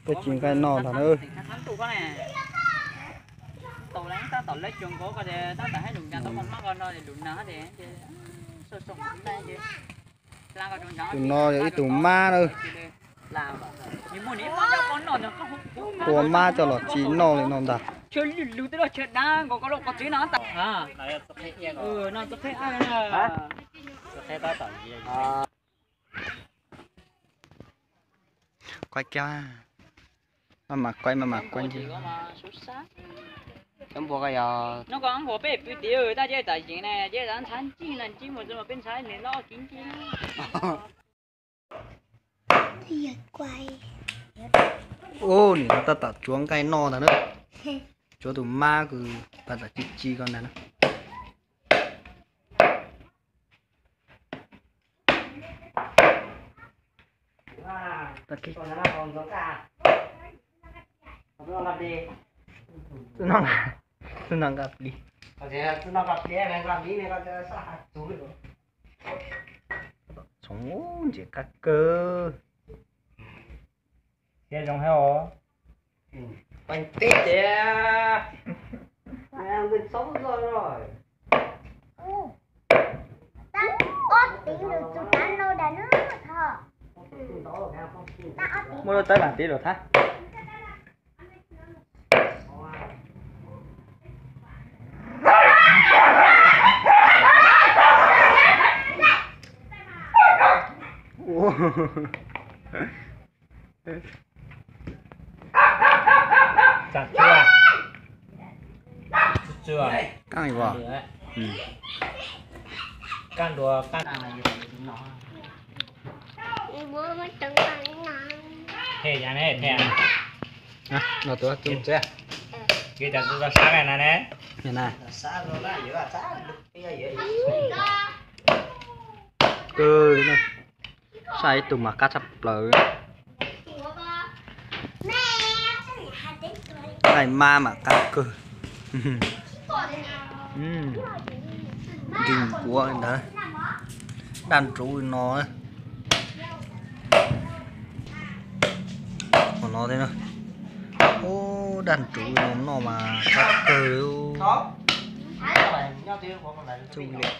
Peb tsis nqaij noj ntag na. Tus no yog ib tug mab na. Tua mab coj los tsis noj li no ntag. Kuaib kiag, maj mam kuaib, maj mam kuaib ntxiv. Nyob ko nqus peb pw tid, tab ces tam sim ne ces ntxhab ncig no ncig mus txog peb ntxhab ne loj kiv ncig. Ub, nim no tab tom tsuav nqaij noj ntag na. Tsuav tus mab kws paj tsam ci ci ko ntag na. Txhob nqa plig. Txhoov ntxim qab kawg. Siab zoo thiab os. Pais teb tiag. Ob tib lus tus tav no das na. Muaj lub tawb lam tib lus thab. Kaj ua, kaj dua, kaj. Los tuav txuj txiab. Kis tas txuj txoj sab na ne. Saib ib tug mas qab tshaj plaws. Nqaij mab mas qab kawg. Nkeeg nkuav ntawd. Daj nruv no. Qhov no thiab. Ub, daj nruv no noj mas qab kawg li. Txuj liam.